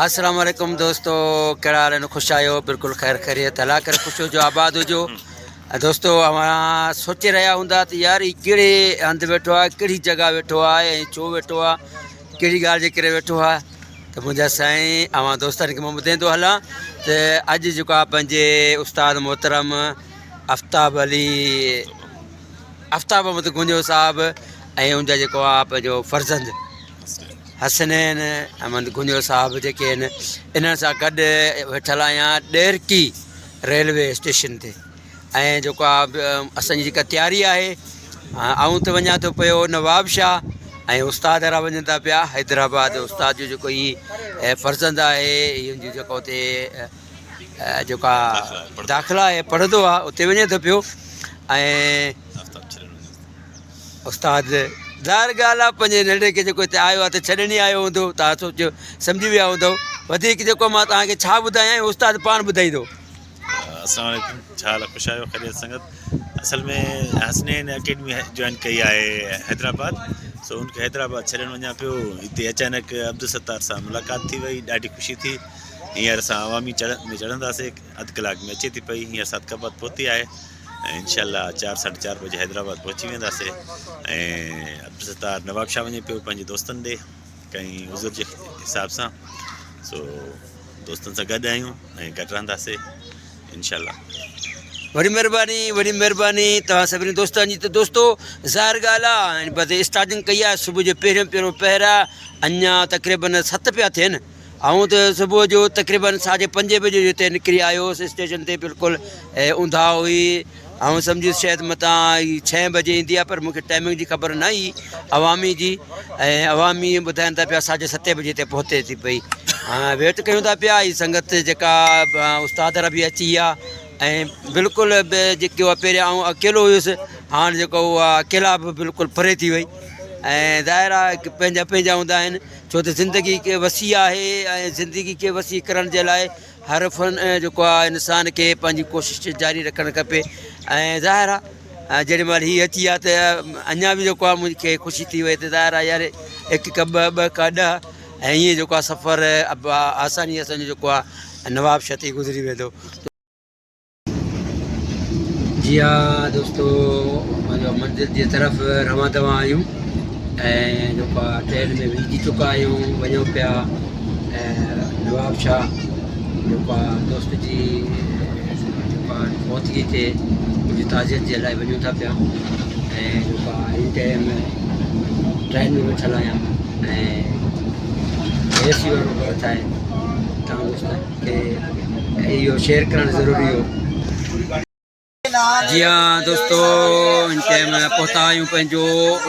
السلام عليڪم دوستو ڪهڙا حال آهن خوش آهيو بلڪل خير خيريت الله ڪري خوش هجو آباد هجو دوستو اوهان سوچي رهيا هوندا ته يار هي ڪهڙي هنڌ ويٺو آهي ڪهڙي جڳهه ويٺو آهي ۽ ڇو ويٺو آهي ڪهڙي ڳالهه جي ڪري ويٺو آهي ته منهنجا سائين اوهان دوستن کي مان ٻڌائيندو هلان ته اڄ جيڪو آهي پنهنجي استاد محترم آفتاب علي آفتاب احمد گونجو صاحب ۽ ان جا جيڪو آ پنهنجو فرزند حسنين احمد گونجو صاحب جيڪي آهن انهن سان گڏ ويٺل آهيان ڏهرڪي ريلوي اسٽيشن تي ۽ جيڪو آ اسان جي جيڪا تياري آهي آئون ته وڃان ٿو پيو نواب شاهه ۽ استاد وارا وڃن ٿا پيا حيدرآباد استاد جو جيڪو هي فرزند آهي هن جو جيڪو اتي جيڪا داخلا آهي پڙهندو آهي اتي وڃي ٿو پيو ۽ استاد ظاهر ڳالهه آهي پنهنجي ننڍڙي کي جيڪو هتي آيو آهي ته ڇڏڻ ئي آيو هوندو توهان سوچيو سمجهي ويا هوندو وڌيڪ جيڪو مان توهان کي ڇا ٻڌايان استاد پاڻ ٻڌائيندو. السلام عليڪم ڇا حال آهي خوش آهيو خيريت سنگت اصل ۾ حسنين اڪيڊمي جوائن ڪئي آهي حيدرآباد سو ان کي حيدرآباد ڇڏڻ وڃان پيو هتي اچانڪ عبدالستار سان ملاقات ٿي وئي ڏاڍي خوشي ٿي هينئر اسان عوامي چڙهه ۾ چڙهنداسين اڌ ڪلاڪ ۾ اچي ٿي پئي هينئر صادق آباد پهتي آهي ۽ انشاء الله چار ساڍي چار بجي حيدرآباد پهچي وينداسين ۽ عبدالستار نواب شاهه وڃي پيو پنهنجي دوستن ڏي ڪنهن عذر جي حساب سان سو دوستن سان گڏ آهيون ۽ گڏ رهنداسين انشاء الله. وڏي مھرباني وڏي مھرباني توھان سڀني دوستن جي ته دوستو ظاھر ڳالھ آ ھاڻي بس اسٽارٽنگ ڪئي آ صبح جو پهريون پهريون پهر آ اڃا تقريبن ست پيا ٿين آئون ته صبح جو تقريبن ساڍي پنجين بجي جو هتي نڪري آيو هوس اسٽيشن تي بلڪل اونداهه هئي آئون سمجهيس شايد متان هي ڇهين بجي ايندي آهي پر مونکي ٽائمنگ جي خبر نه هئي عوامي جي ۽ عوامي ٻڌائين ٿا پيا ساڍي ستين بجي هتي پهتي ٿي پئي ويٽ ڪيون ٿا پيا هي سنگت جيڪا استاد به اچي ويا ۽ بلڪل به جيڪو آهي پهريان آئون اڪيلو هيس هاڻ جيڪو اها اڪيلا به بلڪل پري ٿي وئي ۽ ظاهر آهي پنهنجا پنهنجا هوندا آهن ڇو ته زندگي کي وسيع آهي ۽ زندگي کي وسيع ڪرڻ جي لاء هر فن جيڪو آهي انسان کي پنهنجي ڪوشش جاري رکڻ کپي ۽ ظاهر آهي جيڏي مهل هي اچي ويا ته اڃا به جيڪو آهي مونکي خوشي ٿي وئي ته ظاهر آهي يار هڪ هڪ ٻه ٻه هڪ ڏهه ۽ ائين جيڪو آهي سفر آساني اسانجو جيڪو آهي نواب شاهه تي گذري ويندو. جي ها دوستو پنهنجو منزل جي طرف روان دوان آهيون ۽ جيڪو آ ٽرين ۾ ويهجي چڪا آهيون وڃون پيا ۽ نواب شاهه جيڪو آ دوست جي جيڪو آ فوتگي تي ڪجهه تعزيت جي لاء وڃون ٿا پيا ۽ جيڪو آ هن ٽائيم ٽرين ۾ ويٺل آهيان ۽ اي سي وارو برٿ آهي تان دوستن کي اهو شيئر ڪرڻ ضروري هو. جي ها دوستو ان ٽائيم پهتا آهيون پنهنجو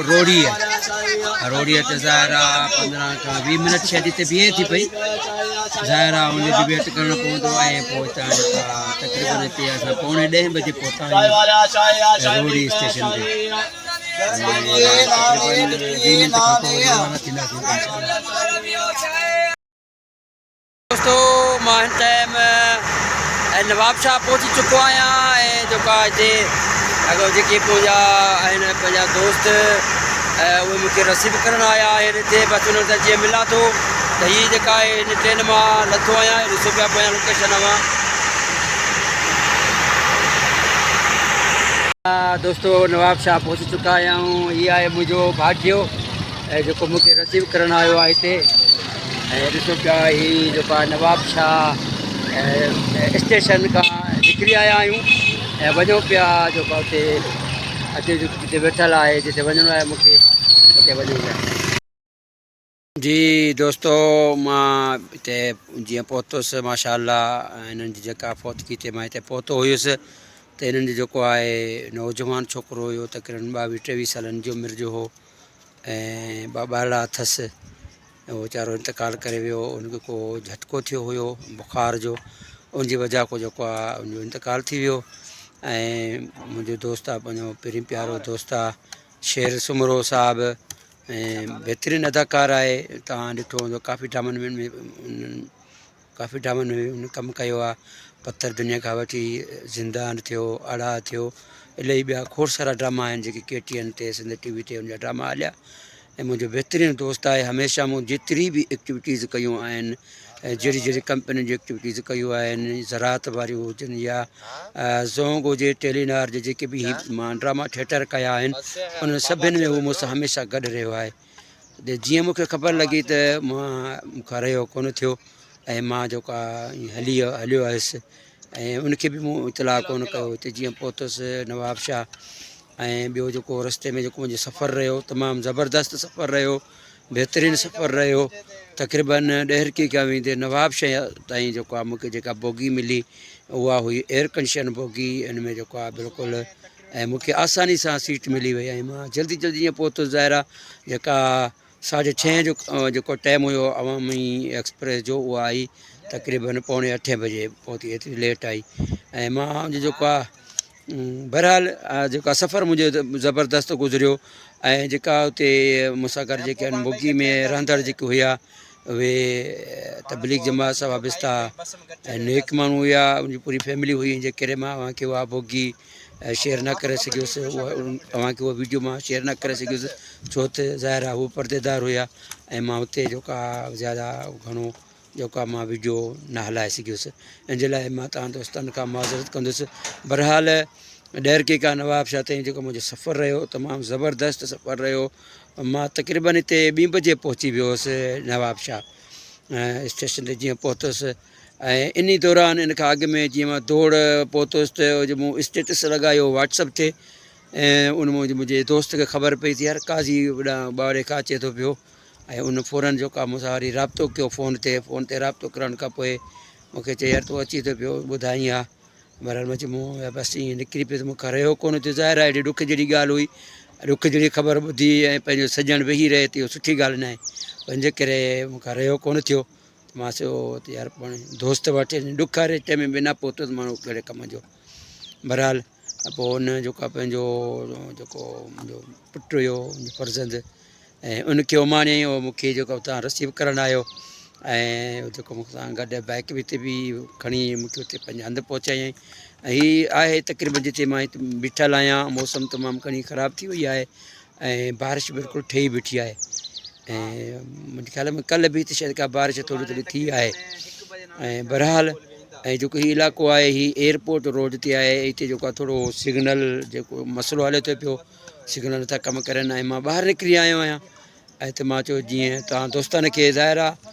روهڙي روهڙي تي ظاهر آ 15 کان 20 منٽ شايد هتي بيهي ٿي پئي ظاهر آ ان جو ويٽ ڪرڻو پوندو ۽ پوء هتان جيڪا تقريبن هتي اسان پوڻي ڏهين بجي پهتا آهيون روهڙي اسٽيشن تي تقريبن 20 منٽ کان پوء روانا ٿينداسين انشاء الله. دوستو مان هن ٽائيم نواب شاهه پهچي چڪو آهيان ۽ جيڪو آهي هتي اڳو جيڪي منهنجا آهن پنهنجا دوست اهي مونکي رسيو ڪرڻ آيا آهن هتي بس انهن سان جيئن ملان ٿو ته هي جيڪا آهي هن ٽرين مان لٿو آهيان ڏسو پيا پويان لوڪيشن اوهان. دوستو نواب شاهه پهچي چڪا آهيون هي آهي منهنجو ڀاٽيو ۽ جيڪو مونکي رسيو ڪرڻ آيو آهي هتي ۽ ڏسو پيا هي جيڪو آهي نواب شاهه اسٽيشن کان نڪري آيا آهيون ۽ وڃون پيا جيڪو اتي اچي جتي ويٺل آهي جتي وڃڻو آهي مونکي اتي وڃون پيا. جي دوستو مان هتي جيئن پهتس ماشاء الله هنن جي جيڪا فوتگي تي مان هتي پهتو هيس ته هنن جو جيڪو آهي نوجوان ڇوڪرو هيو تقريبن ٻاويهه ٽيويهه سالن جي عمر جو هو ۽ ٻه ٻارڙا اٿس اهو ويچارو انتقال ڪري ويو ان کي ڪو جهٽڪو ٿيو هيو بخار جو ان جي وجه کو جيڪو آ ان جو انتقال ٿي ويو ۽ منهنجو دوست آ پنهنجو پرين پيارو دوست آ شير سومرو صاحب ۽ بهترين اداڪار آهي توهان ڏٺو هوندو ڪافي ڊرامن ۾ ڪافي ڊرامن ۾ هن ڪم ڪيو آ پٿر دنيا کان وٺي زندان ٿيو اڙا ٿيو الائي ٻيا کوڙ سارا ڊراما آهن جيڪي ڪي ٽي اين تي سنڌ ٽي وي تي ان جا ڊراما هليا ۽ منهنجو بهترين دوست آهي هميشه مون جيتري به ايڪٽيوٽيز ڪيون آهن جهڙي جهڙي ڪمپنين جون ايڪٽيوٽيز ڪيون آهن زراعت واريون هجن يا زونگ هجي ٽيلينار جي جيڪي به هي مان ڊراما ٿيٽر ڪيا آهن انهن سڀن ۾ هو مون سان هميشه گڏ رهيو آهي جيئن مون کي خبر لڳي ته مان مون کان رهيو ڪونه ٿيو ۽ مان جيڪو آهي هلي هليو آيس ۽ ان کي به مون اطلاع ڪونه ڪيو هتي جيئن پهتس نواب شاهه ۽ ٻيو جيڪو رستي ۾ جيڪو منهنجو سفر رهيو تمام زبردست سفر رهيو بهترين سفر رهيو تقريبن ڏهرڪي کان ويندي نواب شاهه تائين جيڪو آهي مونکي جيڪا بوگي ملي اها هئي ايئر ڪنڊيشن بوگي ان ۾ جيڪو آهي بلڪل ۽ مونکي آساني سان سيٽ ملي وئي ۽ مان جلدي جلدي جيئن پهتس ظاهر آهي جيڪا ساڍي ڇهين جو جيڪو ٽائيم هيو عوامي ايڪسپريس جو اها آئي تقريبن پوڻي اٺين بجي پهتي ايتري ليٽ آئي ۽ مان ان جو جيڪو آهي بهرحال جيڪو آهي سفر منهنجو زبردست گذريو ۽ جيڪا اتي مون سان گڏ جيڪي آهن بگي ۾ رهندڙ جيڪي هيا اهي تبليغ جماعت سان وابسته ۽ نيڪ ماڻهو هيا ان جي پوري فيملي هئي ان جي ڪري مان اوهان کي اها بوگي شيئر نه ڪري سگهيس اوهان کي اها ويڊيو مان شيئر نه ڪري سگهيس ڇو ته ظاهر آهي هو پرديدار هيا ۽ مان اتي جيڪا زياده گهڻو جيڪو آهي مان ويڊيو نه هلائي سگهيس ان جي لاء مان توهان دوستن کان معذرت ڪندس بهرحال ڏهرڪي کان نواب شاهه تائين جيڪو منهنجو سفر رهيو تمام زبردست سفر رهيو مان تقريبن هتي ٻي بجي پهچي ويو هوس نواب شاهه اسٽيشن تي جيئن پهتس ۽ ان دوران ان کان اڳ ۾ جيئن مان دوڙ پهتس ته مون اسٽيٽس لڳايو واٽسپ تي ۽ ان منهنجي دوست کي خبر پئي ته يار قاضي ٻاڙي کان اچي ٿو پيو ۽ ان فورن جيڪو آهي مون سان وري رابطو ڪيو فون تي فون تي رابطو ڪرڻ کان پوء مون کي چئي يار تون اچي ٿو پيو ٻڌائين ها بهرحال مان چيو مون بس ائين نڪري پيس مون کان رهيو ڪونه ٿيو ظاهر آهي اهڙي ڏک جهڙي ڳالهه هئي ڏک جهڙي خبر ٻڌي ۽ پنهنجو سڄڻ ويهي رهي ته اهو سٺي ڳالهه ناهي ان جي ڪري مون کان رهيو ڪونه ٿيو مان چيو ته يار پاڻ دوست وٽ ڏک واري ٽائيم ۾ نه پهتو ته ماڻهو ڪهڙي ڪم جو بهرحال پوء ان جيڪو آهي پنهنجو جيڪو منهنجو پٽ هيو منهنجو فرزند ۽ ان کي اماڻيائين اهو مون کي جيڪو اتان رسيو ڪرڻ آيو ۽ جيڪو مون سان گڏ بائڪ به تي به کڻي مون کي اتي پنهنجي هنڌ پهچايائين ۽ هي آهي تقريبن جتي مان هت بيٺل آهيان موسم تمام گهڻي خراب ٿي وئي آهي ۽ بارش بلڪل ٺهي بيٺي آهي ۽ منهنجي خيال ۾ ڪلهه به هتي شايد ڪا بارش ٿوري ٿوري ٿي آهي ۽ بهرحال ۽ جيڪو هي علائقو آهي هي ايئرپورٽ روڊ تي آهي هتي جيڪو آهي ٿورو سگنل جيڪو مسئلو هلي ٿو پيو سگنل نٿا ڪم ڪرن ۽ مان ٻاهر نڪري آيو آهيان ۽ ته مان چيو جيئن توهان دوستن کي ظاهر آهي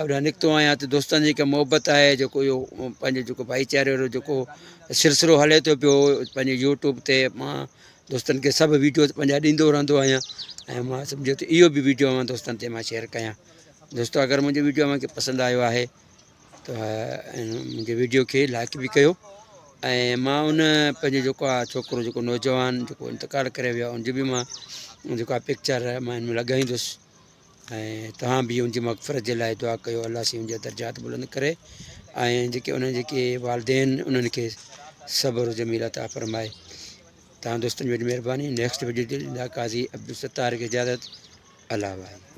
اوڏانهن نڪتو آهيان ته دوستن جي جيڪا محبت آهي جيڪو اهو پنهنجو جيڪو ڀائيچاري وارو جيڪو سلسلو هلي ٿو پيو پنهنجي يوٽيوب تي مان دوستن کي سڀ ويڊيوز پنهنجا ڏيندو رهندو آهيان ۽ مان سمجهو ته اهو به ويڊيو اوهان دوستن تي مان شيئر ڪيان دوستو اگر منهنجو ويڊيو اوهان کي پسند آيو آهي ته منهنجي ويڊيو کي لائڪ به ڪيو ۽ مان ان پنهنجو جيڪو آهي ڇوڪرو جيڪو نوجوان جيڪو انتقال ڪري ويو آهي ان جو به مان جيڪو آهي پڪچر مان ان ۾ لڳائيندس ۽ توهان به ان جي مغفرت جي لاء دعا ڪيو الله سائين ان جا درجات بلند ڪري ۽ جيڪي انهن جيڪي والدين انهن کي صبر جميل عطا فرمائي توهان دوستن جي وڏي مهرباني نيڪسٽ ويڊيو تي ڏيندا قاضي عبدالستار کي اجازت الله بھائي.